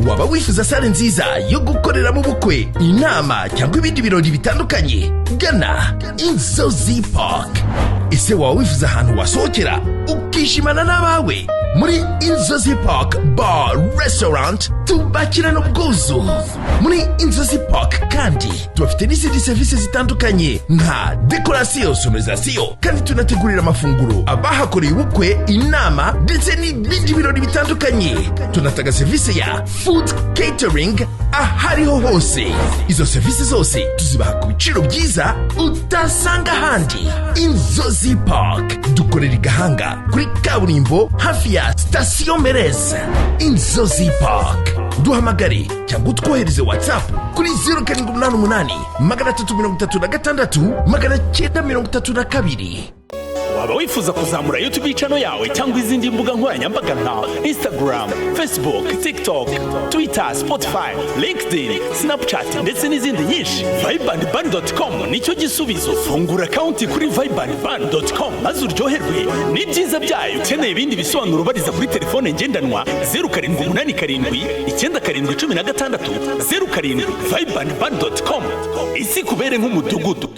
Waba wifuza salle nziza yo gukoreramo ubukwe, inama cyangwa ibindi birori bitandukanye? Gana Inzozi Park. Ese waba wifuza ahantu wasohokera ukishimana n'abawe? Muri Inzozi Park Bar Restaurant tubakirana ubwuzu. Muri Inzozi Park kandi tubafite n'izindi serivisi zitandukanye nka décoration, sonorisation, kandi tunategurira amafunguro abahakoreye ubukwe, inama ndetse n'ibindi birori bitandukanye. Tunatanga serivisi ya food catering ahariho hose. Izo serivisi zose tuzibaha ku biciro byiza utasanga ahandi. Inzozi Park dukorera i Gahanga kuri kaburimbo, hafi ya sitasiyo Mereze. Inzozi Park, duhamagare cyangwa utwohereze WhatsApp kuri 0788 336 932. Waba wifuza kuzamura YouTube channel yawe cyangwa izindi mbuga nkoranyambaga nka Instagram, Facebook, TikTok, Twitter, Spotify, LinkedIn, Snapchat ndetse n'izindi nyinshi? Vibeandban.com nicyo gisubizo. Fungura account kuri vibeandban.com maze uryoherwe n'ibyiza byayo. Ukeneye ibindi bisobanuro, bariza kuri telefone ngendanwa 0787 97 16 07. Vibeandban.com, isi kubere nk'umudugudu.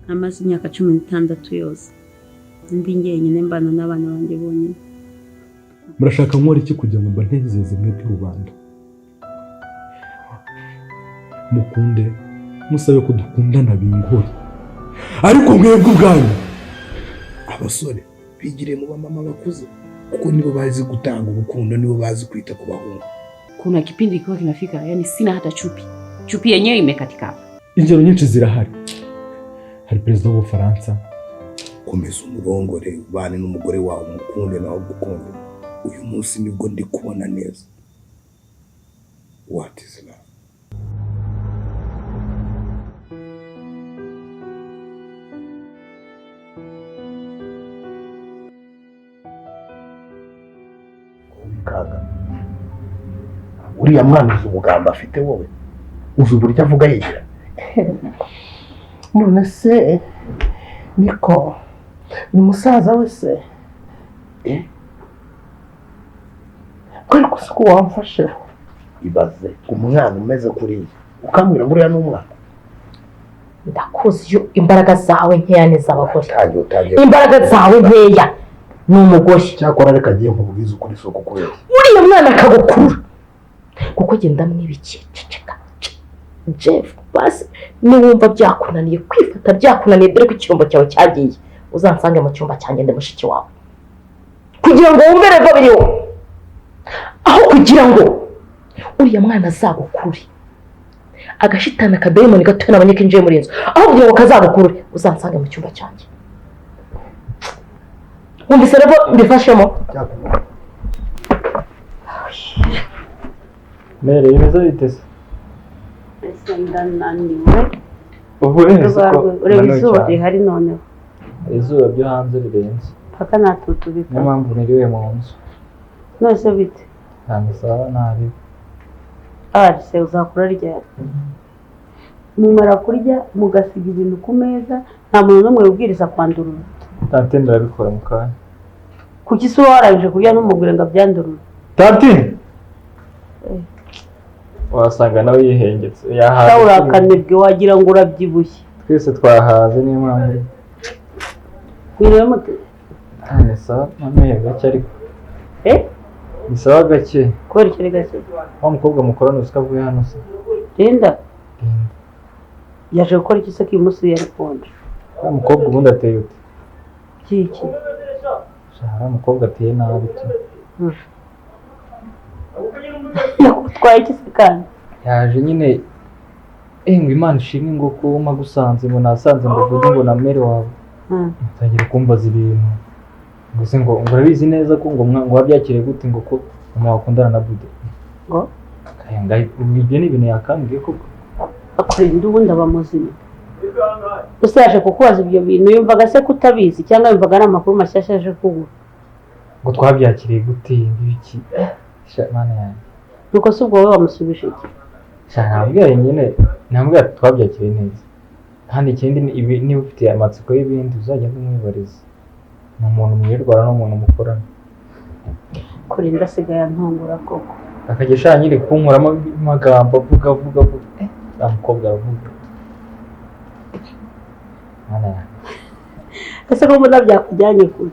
Amaze imyaka 16 yose ndi njyenyine, mbana n'abana banjye bonyine. Murashaka nkora iki kugira ngo mbanezeze mwebwe rubanda? Mukunde, musabe ko dukundana bingore, ariko mwebwe ubwanyu. Abasore bigiriye mu bamama bakuze, kuko nibo bazi gutanga urukundo, nibo bazi kwita ku bahungu. Kuna kipindi kikiwa kinafika, yani sina hata chupi, chupi yenyewe imekatika hapa. Ingero nyinshi zirahari. Hari perezida w'Ubufaransa. Komeza umurongore, ubane n'umugore wawe, umukunde nawe agukunde. Uyu munsi nibwo ndi kubona neza what is love. Wikanga uriya mwana, uzi ubugambo afite? Wowe uzi uburyo avuga yigira? None se niko ni musaza we se? Eh? Ko ariko siko wamfashe? Ibaze umwana umeze kuriya, ukambwira ngo uriya ni umwana. Ndakuzi iyo imbaraga zawe nkeya ni iz'abagore. Utangiye, utangiye. Imbaraga zawe nkeya ni umugore. Cyakora reka agiye nkubwize ukuri, si ukukubeshya. Uriya mwana akagukurura kuko genda mwibikiye. Ceceka Jeff, basi niwumva byakunaniye kwifata, byakunaniye, dore ko ikirombo cyawe cyagiye, uzansange mu cyumba cyanjye, ndi mushiki wawe, kugira ngo wumve rego biriho. Aho kugira ngo uriya mwana azagukurure, agashitana akadayimoni gatoya nabonye kinjiye muri iyi nzu, aho kugira ngo kazagukurure, uzansange mu cyumba cyanjye. Wumvise rego mbifashemo? Mere, bimeze bite se? Ese ndananiwe. Ubu ureze ko Ureba unaniwe izuba cyane. rihari noneho. Izuba byo hanze rirenze. Paka natutubika. Niyo mpamvu niriwe mu nzu. None se bite? Ntabwo sawa nabi. Arise, uzakura ryari? Mumara kurya mugasiga ibintu ku meza, nta muntu n'umwe wibwiriza kwandurura. Tante, ndabikora mu kanya. Kuki se uba warangije kurya n'umugore ngo abyandurure? Tante, wasanga nawe yihengetse, yahaze. Shawe, urakanebwe, wagira ngo urabyibushye. Twese twahaze, niyo mpamvu. Mwiriwe mute? Ah, ni sawa mame, gake ariko. Eh? Ni sawa gake. Kubera icyo gake? Wa mukobwa mukorana, uzi ko avuye hano se? Linda yaje gukora iki se ko uyu munsi yari konje? Wa mukobwa ubundi ateye ute? Byiki? Sha, uriya mukobwa ateye nabi tu. Yakutwaye iki se kandi? Yaje nyine, ngo Imana ishimwe ngo ko mpagusanze, ngo nasanze ngo uvuge ngo na mere wawe. Ntangira kumbaza ibintu ngo se ngo urabizi neza ko ngo wabyakiriye gute, ngo ko mama wakundana na Bude? Ngo? Kaya ubu ibyo ni ibintu yakambwiye koko? Akurinda ubundi aba muzima. Ese yaje kukubaza ibyo bintu yumvaga se ko utabizi, cyangwa yumvaga ari amakuru mashyashya aje kuguha? Ngo twabyakiriye gute, ibiki? Sha Mana yanjye. Nuko se ubwo wowe wamusubije iki? Sha, nambwiye nyine, nambwiye ati twabyakiriye neza, kandi ikindi ni ibi, niba ufite amatsiko y'ibindi uzagenda umwibariza, ni umuntu mwirwara n'umuntu mukorana. Kurinda asigaye antungura koko. Akajya ashaka nyine kunkuramo amagambo avuga avuga avuga. Uriya mukobwa aravuga. Mana yanjye. Ese ko mbona byakujyanye kure?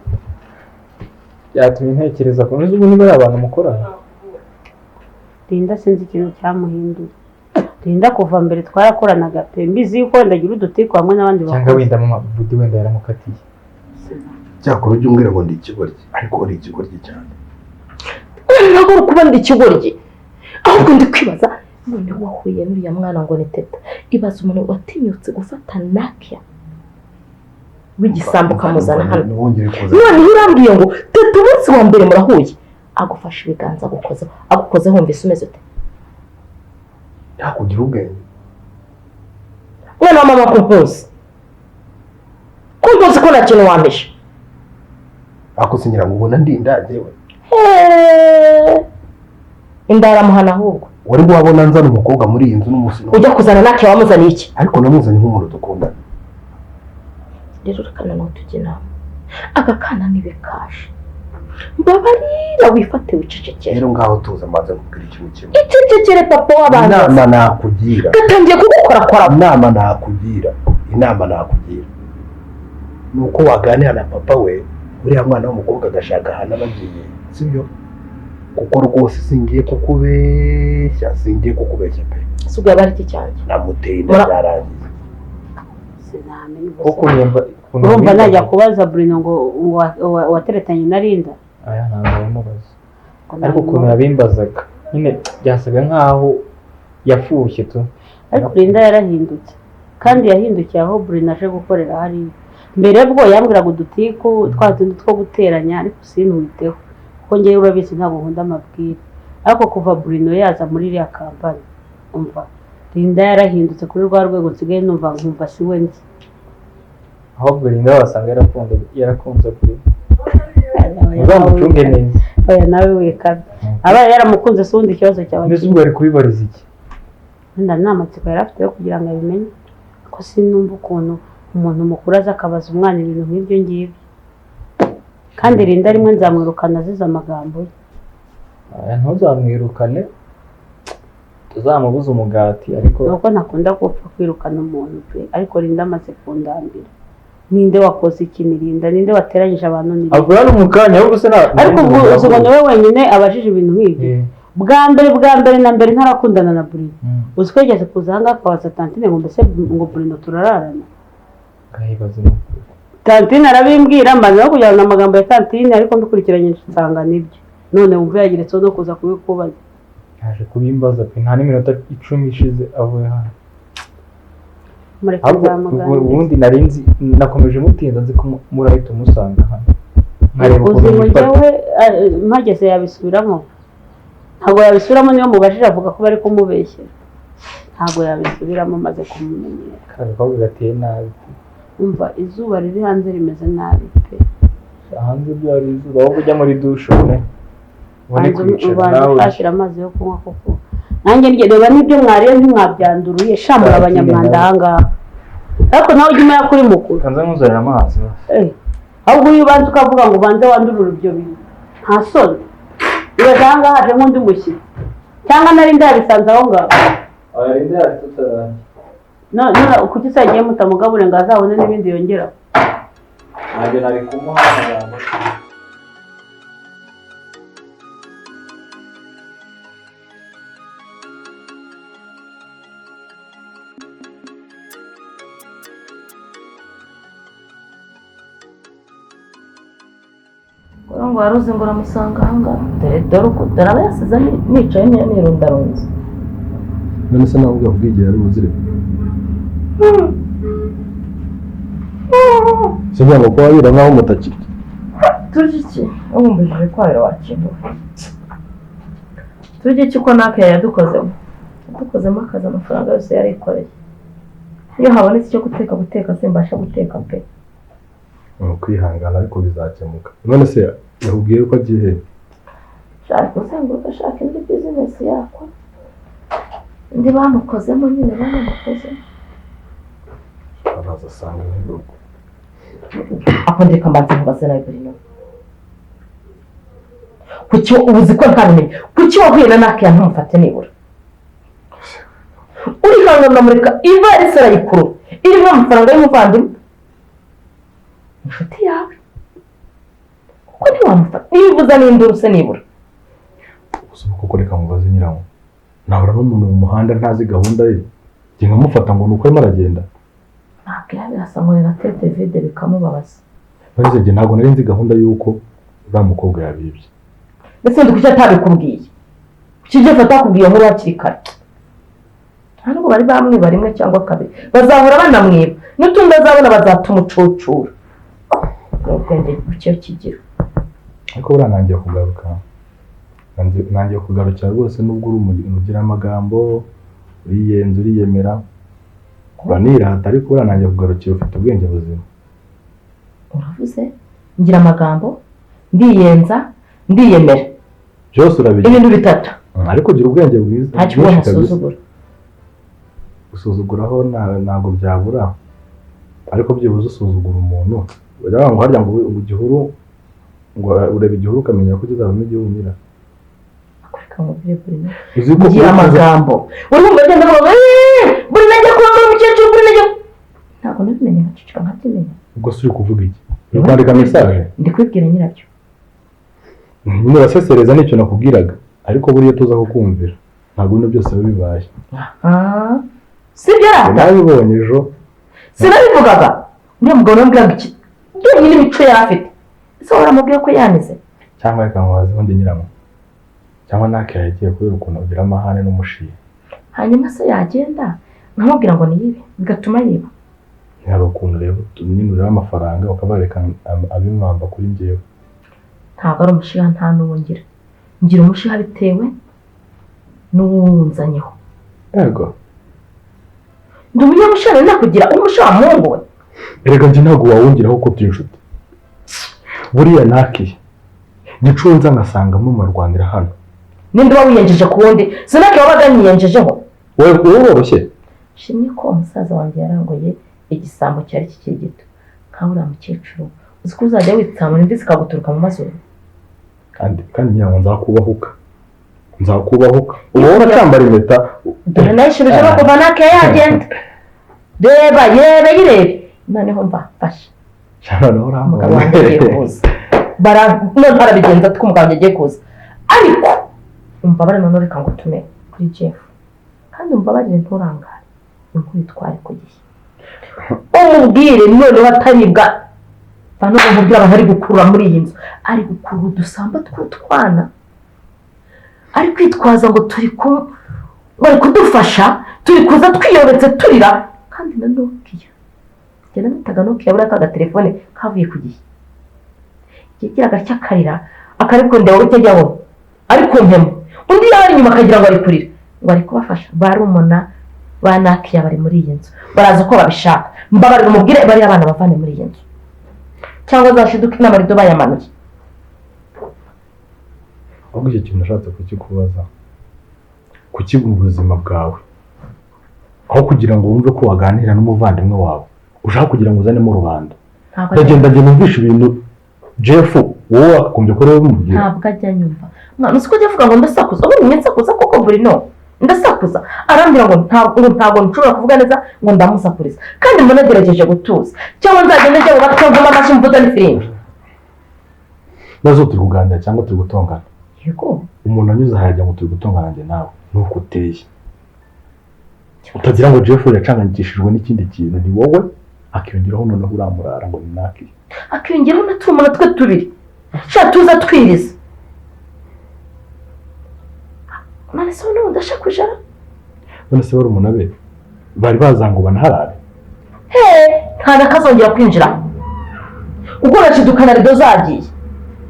Byatumye ntekereza ko ubu niba ari abantu mukorana. Linda sinzi ikintu cyamuhinduye. Linda kuva mbere twarakoranaga pe, mbizi yuko wenda agira udutiko hamwe n'abandi cyangwa bakozi. wenda mama Budi wenda yaramukatiye. Cyakora ujye umbwira ngo ndi ikigoryi, ariko uri ikigoryi cyane. Ntabwo kuba ndi ikigoryi, ahubwo ndi kwibaza none wahuye n'uriya mwana ngo ni Teta. Ibaza umuntu watinyutse gufata Nakia w'igisambo ukamuzana hano. Noneho urambwiye ngo Teta umunsi wa mbere murahuye agufashe ibiganza agukozeho, agukozeho wumvise umeze ute? Ntakugira ubwenge. Mwana wa mama kumpuzi, kumpuzi ko nta kintu wampishe. Ako singira ngo ubona ndi inda njyewe. Inda aramuhana ahubwo. Wari wabona nzana umukobwa muri iyi nzu n'umunsi n'umwe? Ujya kuzana Nakia wamuzaniye iki? Ariko namuzanye nk'umuntu dukundana. Rero reka noneho tujye inama. Aka kana ntibikashe. Mbabarira wifate wicecekere. Rero ngaho tuza mbanze nkubwire ikintu kimwe. Icecekere papa w'abantu. Inama nakugira. Gatangiye kugukorakora. Inama nakugira. Inama nakugira. Ni uko waganira na papa we, uriya mwana w'umukobwa agashaka ahantu aba agiye, sibyo? Kuko rwose singiye kukubeshya, singiye kukubeshya pe. Si ubwo yaba ari iki cyanjye? Namuteye inda byarangiye. Sinamenya Kuko urumva najya kubaza Bruno ngo wateretanye na Linda? Aya ntabwo yamubaza. Ariko ukuntu yabimbazaga nyine byasaga nkaho yafushye tu. Ariko Linda yarahindutse, kandi yahindukiye aho Bruno aje gukorera hariya. Mbere bwo yambwiraga udutiku twa tundi two guteranya, ariko sinwiteho kuko ngewe urabizi ntabwo nkunda amabwire. Ariko kuva Bruno yaza muri iriya kampani, umva Linda yarahindutse kuri rwa rwego nsigaye numva nkumva si we nzi. Ahubwo Linda wasanga yarakunze Bruno. Uzamucunge neza. Oya nawe wikabye. Abaye yaramukunze si ubundi ikibazo cyawe. Mbese ubwo ari kubibariza iki? Wenda nta matsiko yari afite yo kugira ngo abimenye. Ko sinumva ukuntu umuntu mukuru aza akabaza umwana ibintu nk'ibyo ngibyo. Kandi Linda rimwe nzamwirukana azize amagambo ye. Aya ntuzamwirukane, tuzamubuza umugati. Ariko nuko ntakunda gupfa kwirukana umuntu pe, ariko Linda amaze kundambira. Ninde wakoze iki? Ni Linda. Ninde wateranyije abantu? Ni Linda. Avuga hano mu kanya ahubwo se na Ariko ubwo uzi ngo niwe wenyine abajije ibintu nk'ibyo. Bwa mbere na mbere ntarakundana na Bruno. Uzi ko yigeze kuza aha ngaha akabaza Tantine ngo mbese ngo Bruno turararana? Ngahibaza amakuru. Tantine arabimbwira, mbanza no kugira ngo amagambo ya Tantine, ariko mbikurikiranye nsanga nibyo. None wumva yageretseho no kuza kubikubaza. Yaje kubimbaza pe, nta n'iminota 10 ishize avuye hano. Mureke nzamuganiriza. Ubundi nari nzi nakomeje mutinda nzi ko murahita umusanga hano. Nkareba Uzi ukuntu ngo yifata. njyewe mpageze yabisubiramo. Ntabwo yabisubiramo, niyo mubajije avuga ko bari kumubeshyera. Ntabwo yabisubiramo maze kumumenyera. Kariya gakobwa gateye nabi. Umva izuba riri hanze rimeze nabi pe. Hanze byari izuba, ahubwo ujya muri dushe ubone kwicara ubanza nawe. ushakira amazi yo kunywa koko. Nanjye njye reba n'ibyo mwariye ntimwabyanduruye, sha muri abanyamwanda aha ngaha. Ariko nawe ujye umenya ko uri mukuru. Kanza nkuzanira amazi. Ahubwo iyo ubanza ukavuga ngo ubanze wandurure ibyo bintu, nta soni. Ibaze aha ngaha haje nk'undi mushyitsi, cyangwa nari ndabisanze aho ngaho. Oya Linda yatutarangiye. None kuki se yagiye mutamugabure ngo azabone n'ibindi yongeraho? Ntabwo nari kumuha amagambo. Ngo waruzi ngo uramusanga aha ngaha, dore dore uko dore aba yasize nicaye nirundarunze. None se nawe ubwo igihe ari buzire? Sinzi ngo kuba wabira nkaho mutakirya. Turya iki? Ubumbije kwabira wakintu. Turya iki ko naka yadukozemo? Yadukozemo akazi, amafaranga yose yarikoreye. Iyo habonetse icyo guteka simbasha guteka pe. Kwihangana ariko bizakemuka. None se yakubwiye ko agiye he? Shaka kuzenguruka, shaka indi business yakora. Indi bamukozemo nyine banamukozemo. Araza asanga nk'urugo. Akondeka mbanze nkubaze nawe Bruno. Kuki uzi ko ntabimenye? Kuki wahuye na Nakiya ntumufate nibura? Urihangana uramureka, ivarisi arayikurura irimo amafaranga y'umuvandimwe, inshuti yawe, kuko ntiwamufata niba uvuza n'induru se nibura. Gusa kuko reka mubaze nyirawo, nahura n'umuntu mu muhanda ntazi gahunda ye, njye nkamufata ngo ni uko arimo aragenda? Ntabwo yabirasa ngo ni na tete vide bikamubabaza. Maze njye ntabwo nari nzi gahunda y'uko uriya mukobwa yabibye. Ndetse ndi kuki atabikubwiye? Kuki ibyo atakubwiye muri hakiri kare? Nta nubwo bari bamwiba rimwe cyangwa kabiri, bazahora banamwiba, n'utundi azabona bazatumucucura. Ni ubwenge buke kigira. Ariko buriya nangiye kugaruka, nangiye kugarukira rwose, nubwo uri ugira amagambo, uriyenza, uriyemera, uranirata, ariko buriya nangiye kugarukira, ufite ubwenge buzima. Uravuze ngira amagambo, ndiyenza, ndiyemera, byose urabigira, ibintu bitatu. Ariko ugira ubwenge bwiza. Ntacyo ubona usuzugura. Gusuzuguraho ntabwo byabura, ariko byibuze usuzugura umuntu ngo harya ngo igihuru, ngo ureba igihuru ukamenya ko kizavamo igihunyira. Reka nkubwire Bruno, ngira amagambo urumva agenda avuga ngo Bruno ajya kurongora umukecuru, Bruno ajya, ntabwo nabimenye nkaceceka nkabyimenya. Ubwo se uri kuvuga iki? Uri kwandika mesaje? Ndi kubibwira nyirabyo. Nyine urasesereza, nicyo nakubwiraga, ariko buriya tuza kukumvira ntabwo bino byose biba bibaye. Sibyo rata? Nabibonye ejo. Sinabivugaga. Uriya mugabo namubwiraga iki? Byonyine imico yari afite. Ese waramubwiye ko yanize? Cyangwa reka nkubaze ubundi nyiramo, cyangwa ntake yagiye kubera ukuntu agira amahane n'umushiha. Hanyuma se yagenda nkamubwira ngo niyibe, bigatuma yiba. Hari ukuntu rero nyine ureba amafaranga ukabareka abimwamba kuri njyewe. Ntabwo ari umushiha, nta n'uwo ngira. Ngira umushiha bitewe n'uwunzanyeho. Yego. Ndi umunyamushiha rero nakugira umushiha muhungu we. Erega njye ntabwo wawungiraho ko turi inshuti. Buriya nakiye gicunza ngasangamo marwanira hano. Ninde uba wiyenjeje ku wundi? Sinake wabaga nyiyenjejeho. Wowe uroroshye. Shimye ko umusaza wanjye yarangoye igisambo cyari kikiri gito. Nkawe uriya mukecuru uzi ko uzajya witsamura imvi zikaguturuka mu mazuru. Kandi ngira ngo nzakubahuka. Nzakubahuka. Ubu uracyambara impeta. Dore nayishubije no kuva nake yagenda. Reba yebe yirebe. Noneho mva mfasha. Umugabo wanjye agiye kuza. None arabigenza ati ko umugabo wanjye agiye kuza. Ariko umbabarire none reka ngutume kuri Jeff. Kandi umbabarire nturangare. Inkuru itware ku gihe. Umubwire noneho ataribwa. Bano umubwira abantu ari gukurura muri iyi nzu. Ari gukurura udusamba tw'utwana. Ari kwitwaza ngo turi bari kudufasha, turi kuza twiyobetse turira. Kandi na Nokia. Njye namitaga Nokia buriya ka gatelefone kavuye ku gihe. Yagira agatya akarira, akarikundeba gutya aho ari ku mpemu. Undi yaba ari inyuma akagira ngo ari kurira. Ngo ari kubafasha. Barumuna ba Nakiya bari muri iyi nzu. Baraza uko babishaka. Mbabarira umubwire bari abana bavane muri iyi nzu. Cyangwa zashiduka n'amarido bayamanuye. Ahubwo icyo kintu nashatse kukikubaza, kuki mu buzima bwawe aho kugira ngo wumve ko waganira n'umuvandimwe wawe ushaka kugira ngo uzanemo rubanda? Ndagenda njye numvisha ibintu Jeff wowe wakagombye ko rero bimubwira. Ntabwo ajya anyumva. Mwana uzi ko ajya avuga ngo ndasakuza, ubundi njye nsakuza koko Bruno ndasakuza. Arambwira ngo ntabwo nshobora kuvuga neza ngo ndamusakuriza. Kandi mbona agerageje gutuza. Cyangwa nzagenda njya mu batwe mvuma amashyi mvuza n'ifirimbi. Maze turi kuganira cyangwa turi gutongana. Yego. Umuntu anyuze aha yagira ngo turi gutongana njye nawe, nuko uteye. Utagira ngo Jeff yacanganyikishijwe n'ikindi kintu, ni wowe akiyongeraho noneho uramurara ngo ni Nakiya. Akiyongeraho na turumuna twe tubiri. Sha tuza twiriza. None se ubu ndashakuje? None se barumuna be bari bazanga banaharare? He, nta nakazongera kwinjira. Kuko urashidukana rido zagiye.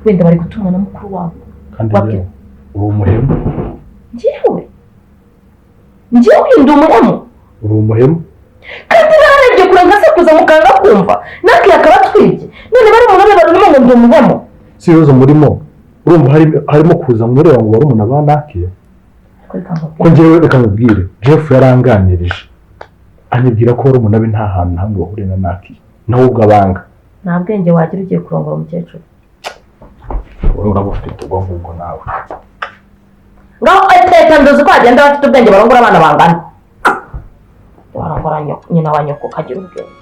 Wenda bari gutumwa na mukuru wabo. Kandi rero uri umuhemu. Njyewe ndi umuhemu. Uri umuhemu. Kandi narebye kure nkasakuza mukanga kumva. Nakiya akaba atwibye. None barumuna be barurimo ngo ndi umuhemu. Si ibibazo murimo. Urumva harimo kuza mureba ngo barumuna ba Nakiya. Ko njyewe reka nkubwire, Jeff yaranganirije anyibwira ko barumuna be nta hantu hamwe bahuriye na Nakiya, nawe ubwo abanga. Nta bwenge wagira ugiye kurongora umukecuru. Wowe uraba ufite ubwo ngubwo nawe. Ngaho eteta ndozi ko hagenda abafite ubwenge barongora abana bangana. Barongora nyina wa nyoko kagira ubwenge.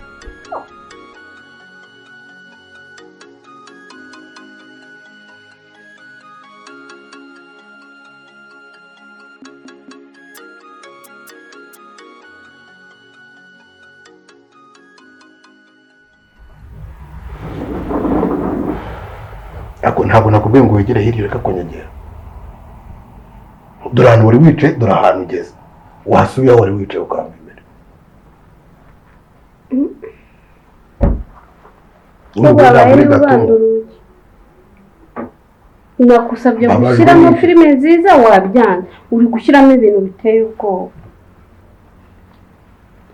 Ariko ntabwo nakubwiye ngo wegere hirya reka kunyegera. Dore ahantu wari wicaye, dore ahantu ugeze. Wasubiye aho wari wicaye ukamba imbere. Nakusabye gushyiramo filime nziza wabyanga, uri gushyiramo ibintu biteye ubwoba.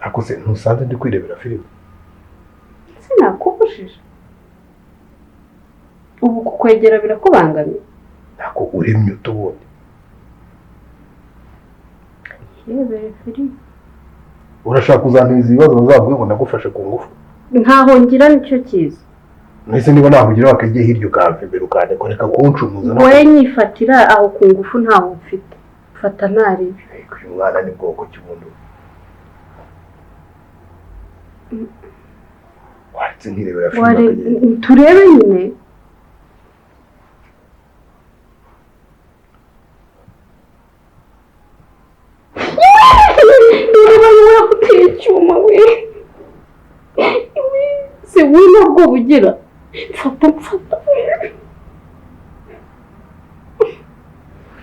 Ariko se ntusanze ndi kwirebera filime? Sinakubujije. Ubu kukwegera birakubangamiye. Ntabwo uremye utubundi. Irebere filime. Urashaka kuzantuza ibibazo bazavuge ngo nagufashe ku ngufu? Ntaho ngira nicyo cyiza. Nahise niba nahugira wakagiye hirya ukamva imbere ukandeka reka kuncumuza. Wowe nyifatira aho ku ngufu ntaho mfite. Fata ntaribi. Uyu mwana ni bwoko ki ubundi? Waretse nkirebera filime. Turebe nyine. Icyuma we se we ntabwo bugira mfata mfata.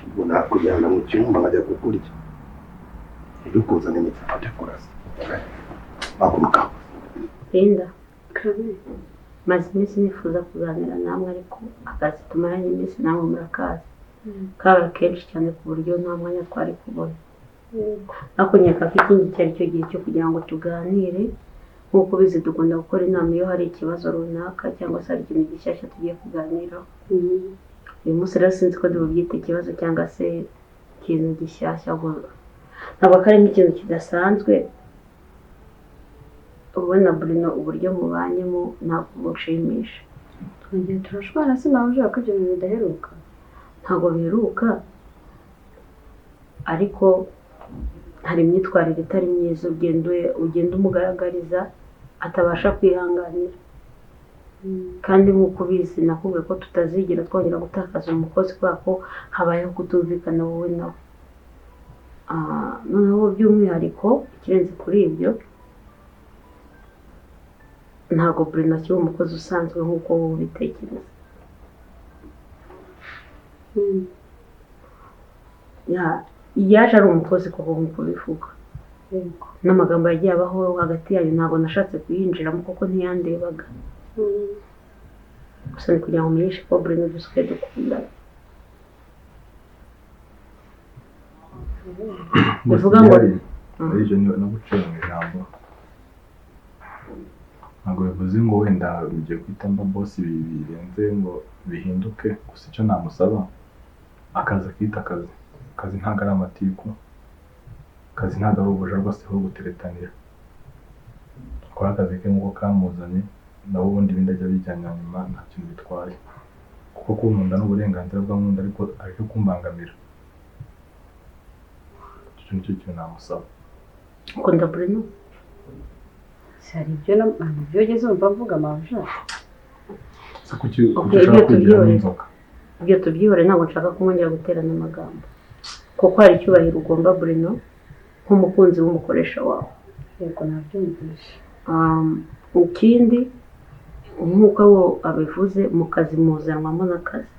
Ubwo nakujyana mu cyumba nkajya kukurya uri kuzana imiti ndakurasa haguruka. Linda, maze iminsi nifuza kuganira namwe ariko akazi tumaranye iminsi namwe murakazi kaba kenshi cyane ku buryo nta mwanya twari kubona. Ariko nkeka ko iki ngiki ari cyo gihe cyo kugira ngo tuganire. Nk'uko ubizi dukunda gukora inama iyo hari ikibazo runaka cyangwa se hari ikintu gishyashya tugiye kuganiraho. Uyu munsi rero sinzi ko tububyite ikibazo cyangwa se ikintu gishyashya, ntabwo ari nk'ikintu kidasanzwe. Ubona Bruno uburyo mubanyemo ntabwo bunshimisha. Twongeye turashwana se nawe ko ibyo bintu bidaheruka? Ntabwo biheruka, ariko hari imyitwarire itari myiza ugenda umugaragariza atabasha kwihanganira. Kandi nk'uko ubizi nakubwiye ko tutazigera twongera gutakaza umukozi kubera ko habayeho kutumvikana wowe nawe. Noneho by'umwihariko ikirenze kuri ibyo, ntabwo Bruno akiri umukozi usanzwe nk'uko wowe ubitekereza. Yaje ari umukozi koko nk'uko bivuga. N'amagambo yagiye abaho hagati yanyu ntabwo nashatse kuyinjiramo kuko ntiyandebaga. Gusa ni kugira ngo umenyeshe ko Bruno dusigaye dukundana. Bivuga ngo aribyo naguciye mu ijambo. Ntabwo bivuze ngo wenda ugiye guhita mba boss birenze ngo bihinduke, gusa icyo namusaba akazi akita akazi. Akazi ntabwo ari amatiku, akazi ntabwo ari ubuja rwose ho guteretanira. Akora akazi ke nk'uko kamuzanye, naho ubundi ibindi ajya abijyana nyuma nta kintu bitwaye. Kuko kunkunda ni uburenganzira bwa nkunda, ariko areke kumbangamira. Icyo nicyo kintu namusaba. Ukunda Bruno? Hari ibyo ibyo ugeze wumva mvuga mabuja. Se kuki ushaka kwigiramo inzoka? Ibyo tubyihore, ntabwo nshaka kumwongera guterana amagambo. Kuko hari icyubahiro ugomba Bruno nk'umukunzi w'umukoresha wawe. Yego nabyumvise. Ikindi nk'uko abo abivuze mu kazi muzanwamo n'akazi.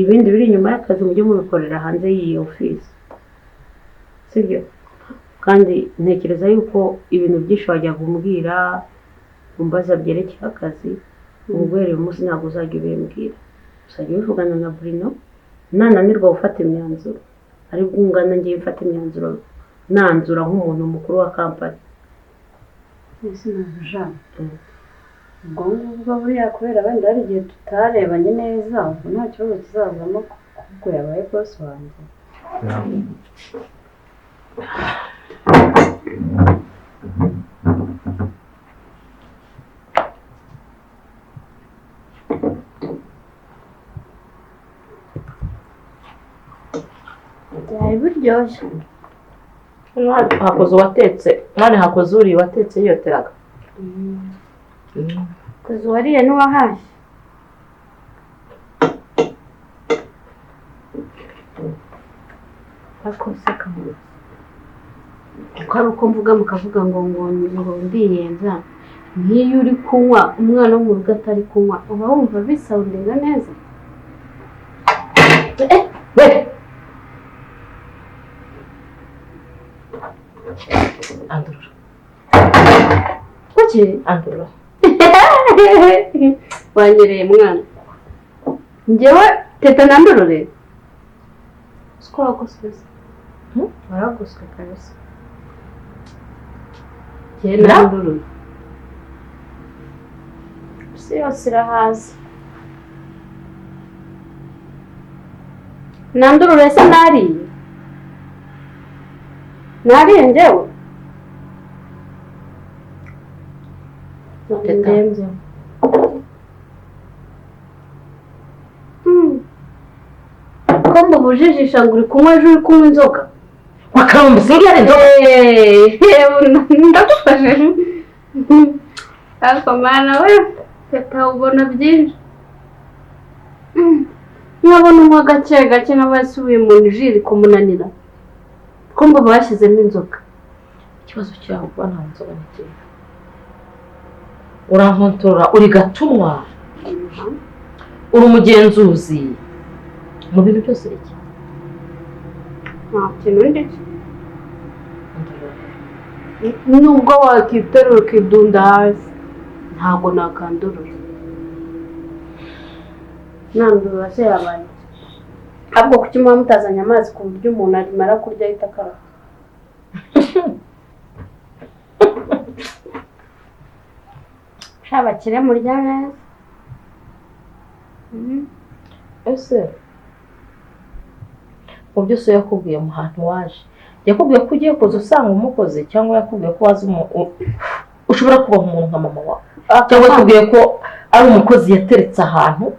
Ibindi biri inyuma y'akazi mujye mubikorera hanze y'iyi ofisi. Sibyo? Kandi ntekereza yuko ibintu byinshi wajyaga umbwira umbaza byerekeye akazi, ubu guhera uyu munsi ntabwo uzajya ubimbwira. Uzajya ubivugana na Bruno, nananirwa gufata imyanzuro ariko ungana ngiye mfata imyanzuro nanzura nk'umuntu mukuru wa kampani. Ese nabuja ubwo ngubwo buriya kubera wenda hari igihe tutarebanye neza, ubwo nta kibazo kizazamo kuko yabaye boss wanjye. Biryoshye. Hakoze uwatetse, none hakoze uriye watetse yiyoteraga. Koze uwariye n'uwahashye. Akoze kamuzi. Uko ari uko mvuga mukavuga ngo ngo ngo ndiyenza, nk'iyo uri kunywa umwana wo mu rugo atari kunywa uba wumva bisawundinga neza. We andurura. Kuki? Andurura. Wanyereye mwana. Njyewe teta nandurure. Siko wagoswe se? Waragoswe kabisa. Njyewe nandurure. Isi yose irahaza. Nandurure se nariye? Nariye njyewe? Teta. Ko mbubujijisha ngo uri kunywa ejo uri kunywa inzoga? Wakarumba singi ari inzoga? Ndagufashe. Ariko mana we, teta ubona byinshi. Nkabona unywa gake gake n'abasubiye mu nijiri kumunanira. Ko mba bashyizemo inzoga. Ikibazo cyawe kuba nta nzoga n'ikintu. Urankontorora, uri gatumwa, uri umugenzuzi mu bintu byose iki? Nta kintu ndi. Nubwo wakiterura ukidunda hasi, ntabwo nakandurura. Nandurura se yabaye. Ahubwo kuki muba mutazanye amazi ku buryo umuntu arimara kurya ahita akaraba? Sha bakire murya neza. Ese mu byo so yakubwiye mu hantu waje, yakubwiye ko ugiye kuza usanga umukozi cyangwa yakubwiye ko waza ushobora kubaha umuntu nka mama wawe, cyangwa yakubwiye ko ari umukozi yateretse ahantu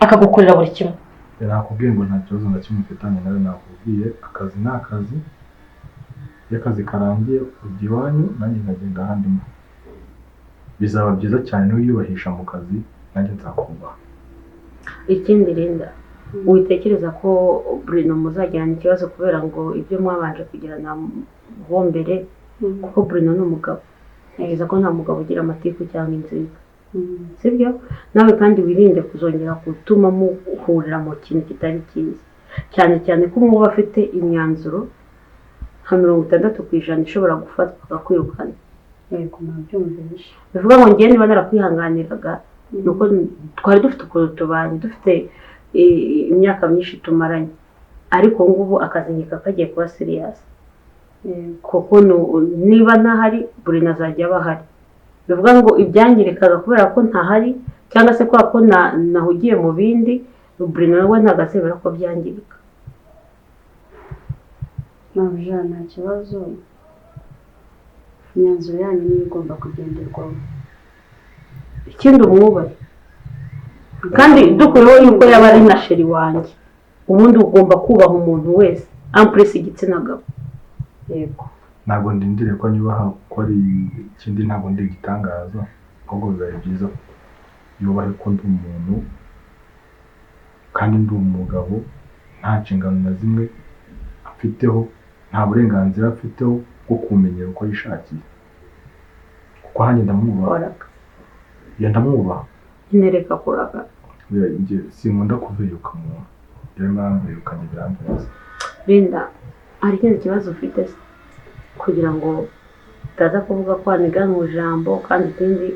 akagukorera buri kimwe? Nakubwiye ngo nta kibazo na kimwe mfitanye nawe, nakubwiye akazi ni akazi, iyo akazi karangiye ujya iwanyu nanjye nkagenda ahandi. Bizaba byiza cyane niwiyubahisha mu kazi nanjye nzakubaha. Ikindi Linda, witekereza ko Bruno muzagirana ikibazo kubera ngo ibyo mwabanje kugirana bo mbere, kuko Bruno ni umugabo. Ntekereza ko nta mugabo ugira amatiku cyangwa inzika. Sibyo? Nawe kandi wirinde kuzongera gutuma muhurira mu kintu kitari cyiza. Cyane cyane ko umuba afite imyanzuro nka 60% ishobora gufatwa akakwirukana. Yego nabyumvise. Bivuga ngo njye niba narakwihanganiraga nuko twari dufite ukuntu tubanye, dufite imyaka myinshi tumaranye, ariko ngubu akazi nkeka kagiye kuba serious. Kuko niba ntahari Bruno azajya aba ahari. Bivuga ngo ibyangirikaga kubera ko ntahari cyangwa se kubera ko nahugiye mu bindi, Bruno we ntabwo azemera ko byangirika. Mabuja nta kibazo, imyanzuro yanyu niyo igomba kugenderwaho. Ikindi umwubahe, kandi dukuyeho yuko yaba ari na sheri wanjye, ubundi ugomba kubaha umuntu wese ampuresi igitsina gabo. Yego. Ntabwo ndindiriye ko anyubaha ko ari ikindi, ntabwo ndi igitangaza, ahubwo bibaye byiza yubahe ko ndi umuntu kandi ndi umugabo, nta nshingano na zimwe afiteho, nta burenganzira afiteho bwo kumenyera uko yishakiye. Kuko hanjye ndamwubaha. Ya ndamwubaha. Ntereka kuraga. Sinkunda kuveyuka umuntu. Iyo mpamvu birambabaza. Linda, hari ikindi kibazo ufite se? Kugira ngo utaza kuvuga ko waniga mu ijambo, kandi ikindi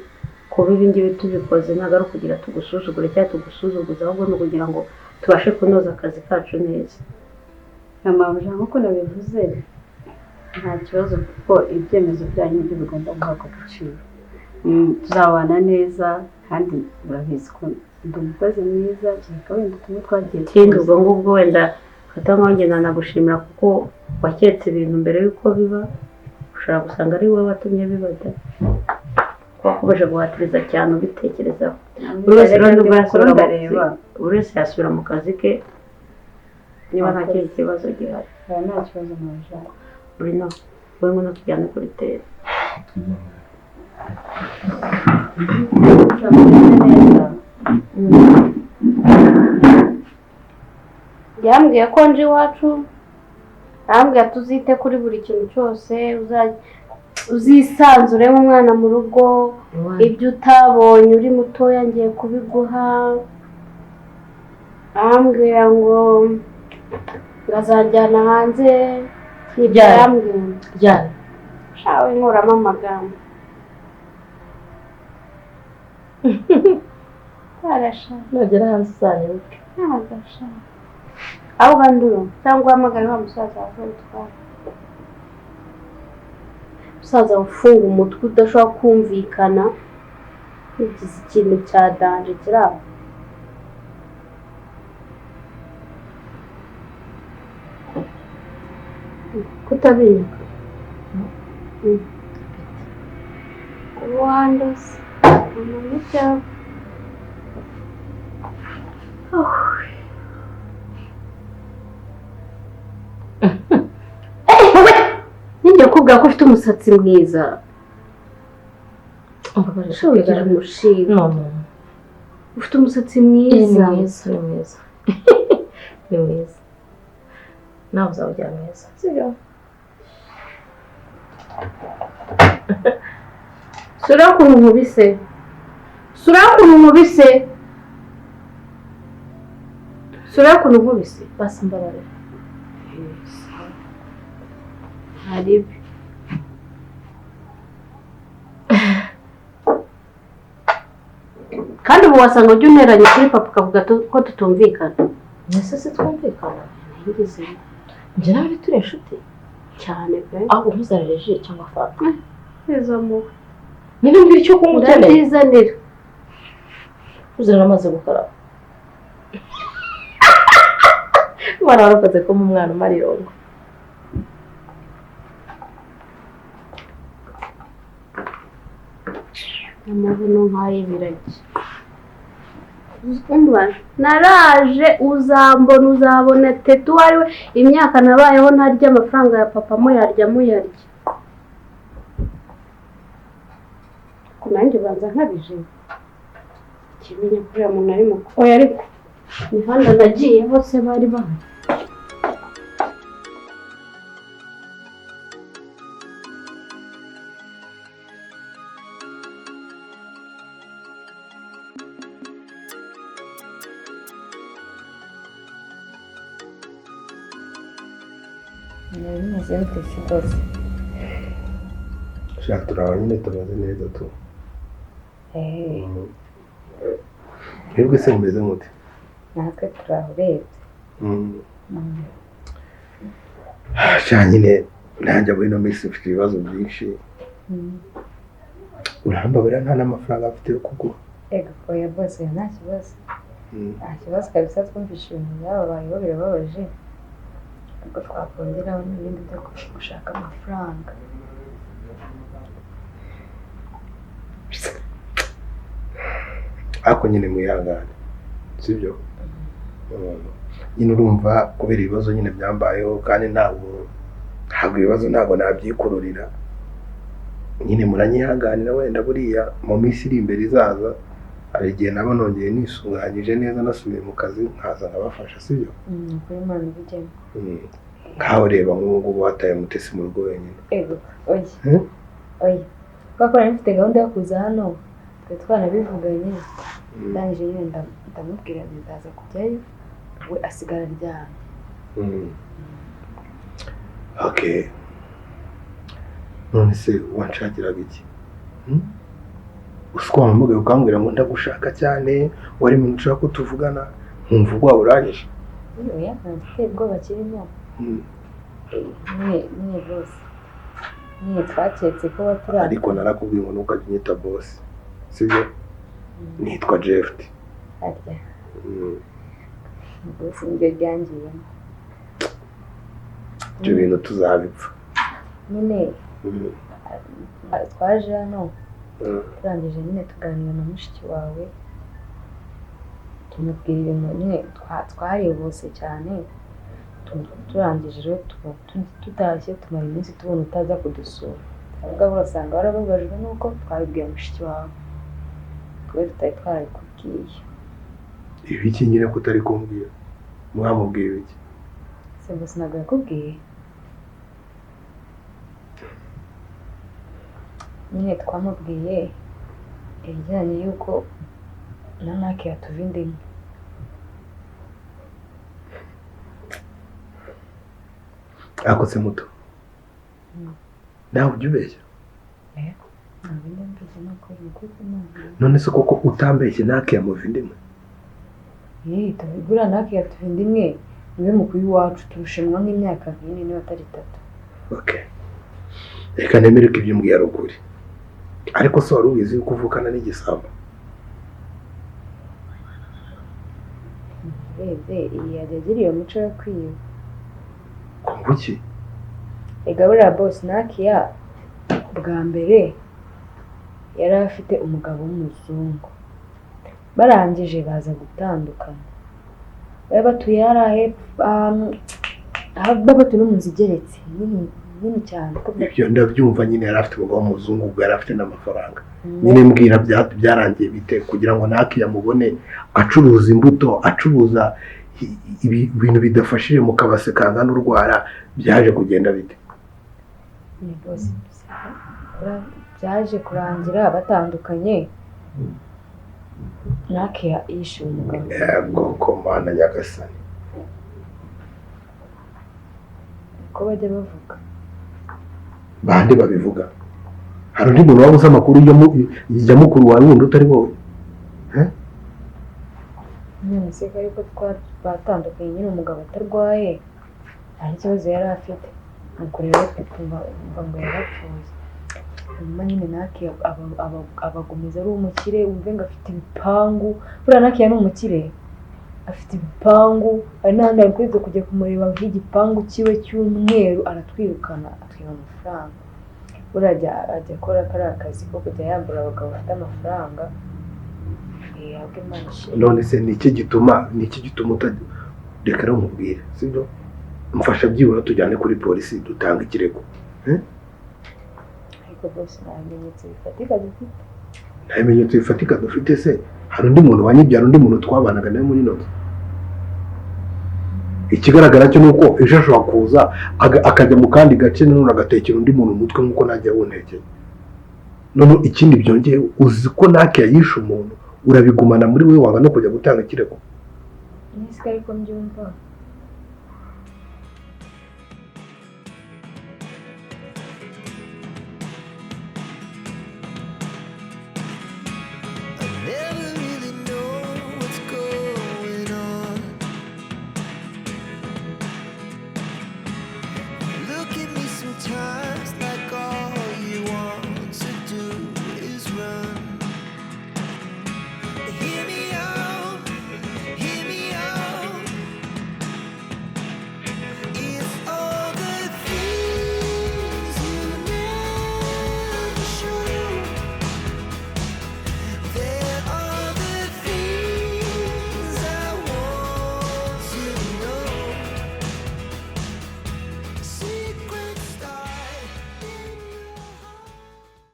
kuba ibi ngibi tubikoze ntabwo ari ukugira tugusuzugure cyangwa tugusuzuguze, ahubwo ni ukugira ngo tubashe kunoza akazi kacu neza. Mabuja nk'uko nabivuze nta kibazo kuko ibyemezo byanyu nibyo bigomba guhabwa agaciro. Tuzabana neza kandi urabizi ko ndi umukozi mwiza, kereka wenda tumwe twagiye. Ikindi ubwo ngubwo wenda fata nkaho njye nanagushimira kuko waketse ibintu mbere y'uko biba, ushobora gusanga ari wowe watumye biba da. Wakomeje guhatiriza cyane ubitekerezaho. Buri wese rero nubwo yasubira mu kazi ke niba nta kindi kibazo gihari. Oya nta kibazo mabuja. Bruno, wowe ngwino tujyane kuri tele. Yambwiye ko nje iwacu, arambwira tuzite kuri buri kintu cyose, uzisanzure nk'umwana mu rugo, ibyo utabonye uri mutoya ngiye kubiguha. Arambwira ngo ngazanjyana hanze, nibyo yambwiye. Ryari? Shawe nkuramo amagambo. Arashaka. Nugera hanze uzanyibuke. Ntabwo ahubwo nduru cyangwa uhamagare wa musaza wawe utwara. Umusaza ufunga umutwe udashobora kumvikana, ugize ikintu cya danje kiri aho. Kutabinyuka. Wanduze. Umuntu cyangwa Ninjye kubwira ko ufite umusatsi mwiza. Ugira umushinga. Ufite umusatsi mwiza. Ni mwiza, ni mwiza. Ni mwiza. Nawe uzawugira mwiza. Sibyo? Sura ukuntu nkubise. Sura ukuntu nkubise. Sura ukuntu nkubise. Basi mbabarira. Haribi. Kandi ubu wasanga ujya unteranye kuri papa ukavuga ko tutumvikana. Ese se twumvikana? Ntigeze. Njye nawe turi inshuti cyane pe. Ahubwo ntuzarire ji cyangwa fanta. Izo muwe. Niba mbwira icyo kunywa ukeneye. Ndabyizanira. Uzanira amazi yo gukaraba. Umwana warakoze ko umwana umara irungu. Amabuno nk'ay'ibiragi. Umva naraje uzambona uzabona Teta uwo ari we, imyaka nabayeho ntarya amafaranga ya papa muyarya muyarya. Ko nanjye banza nkabije. Kimenya ko uriya muntu ari mukuru. Oya ariko imihanda nagiye bose bari bahari. Bimeze bite se rwose? Shaka turaba nyine tumeze neza tu. Mwebwe se mumeze mute? Natwe turaho urebye. Sha nyine nanjye muri ino minsi mfite ibibazo byinshi. Urambabarira nta n'amafaranga mfite yo kugura. Ego oya bose nta kibazo. Nta kibazo kabisa, twumvise ibintu byababayeho birababaje. Ubwo twakongeraho n'ibindi byo gushaka amafaranga. Ariko nyine mwihangane, sibyo? Nyine urumva kubera ibibazo nyine byambayeho kandi ntabwo ibibazo ntabwo nabyikururira. Nyine muranyihanganira wenda buriya mu minsi iri imbere izaza hari igihe naba nongeye nisunganyije neza nasubiye mu kazi nkaza nkabafasha, sibyo? Kuri Imana ibigemo. Nkaho reba nk'ubu ngubu wataye Mutesi mu rugo wenyine. Ego oya. Oya. Kubera ko nari mfite gahunda yo kuza hano, twari twanabivuganye, ndangije nyine ndamubwira nti ndaza kujyayo, we asigara aryamye. Okay. None se wanshakiraga iki? Uswa wampamagaye ukambwira ngo ndagushaka cyane, wari umuntu ushaka ko tuvugana, nkumva ubwoba urangije. Oya, nta giteye ubwoba kirimo. Mwe bose. Mwe twaketse ko waturara. Ariko narakubwiye ngo ntukajye unyita boss. Sibyo? Nitwa Jeff. Arya. Boss niryo ryangiyemo. Ibyo bintu tuzabipfa. Nyine twaje hano turangije nyine tuganira na mushiki wawe, tumubwira ibintu nyine twarihuse cyane, Turangije rero tuba tutashye, tumara iminsi tubona utaza kudusura. Turavuga ngo urasanga warababajwe nuko twabibwiye mushiki wawe, twe tutari twarabikubwiye. Ibiki nyine ko utari kumbwira? Mwamubwiye ibiki? Se gusa ntabwo yakubwiye nyine, twamubwiye ibijyanye y'uko na Nake yatuva inda imwe. Ariko se muto, nawe ujya ubeshya? Ntabwo njya mbeshya, ni ukuri, ni ukuri kw'Imana. None se koko utambeshye, Nake yamuva inda imwe? Buriya Nake yatuva inda imwe, niwe mukuru iwacu, turushanwa nk'imyaka nk'ine niba atari 3. Okay, reka nemere ko ibyo umbwiye ari ukuri. Ariko se wari ubizi yuko uvukana n'igisambo? Urebye iyi yajya agira iyo mico yo kwiba. Kuki? Ega buriya boss, Nakiya bwa mbere yari afite umugabo w'umuzungu, barangije baza gutandukana. Bari batuye hariya hepfo ahantu baba batuye no mu nzu igeretse nini nini cyane. Ibyo ndabyumva nyine, yari afite umugabo w'umuzungu, ubwo yari afite n'amafaranga. Nyine mbwira byarangiye bite kugira ngo Nake yamubone acuruza imbuto, acuruza ibintu bidafashije mu kabase kangana urwara, byaje kugenda bite? Ni boss, byaje kurangira batandukanye, Nake yishe umugabo. Yego komana nyagasani. Ko bajya bavuga. Bande babivuga? Hari undi muntu waba uzi amakuru ya mukuru wawe wundi utari wowe? None se ko ariko batandukanye nyine umugabo atarwaye, nta n'ikibazo yari afite, nuko rero twumva ngo yarapfuye. Hanyuma nyine Nake abagumiza ari umukire, wumve ngo afite ibipangu. Buriya Nake ni umukire, afite ibipangu. Hari n'ahandi hantu twigeze kujya kumureba nk'igipangu cyiwe cy'umweru, aratwirukana atwiba amafaranga. Buriya ajya akora kariya kazi ko kujya yambura abagabo bafite amafaranga. Yabwe Imana ishimwe. None se ni iki gituma utajya? Reka rero nkubwire, sibyo? Mfasha byibura tujyane kuri polisi dutanga ikirego. Ariko bose nta bimenyetso bifatika dufite. Nta bimenyetso bifatika dufite se? Hari undi muntu wanyibye, hari undi muntu twabanaga nawe muri ino nzu. Ikigaragara cyo ni uko ejo ashobora kuza akajya mu kandi gace, nanone agatekera undi muntu umutwe nk'uko najya awuntekeye. None ikindi byongeye, uzi ko Nake yayishe umuntu, urabigumana muri we wanga no kujya gutanga ikirego? Nisi ariko mbyumva.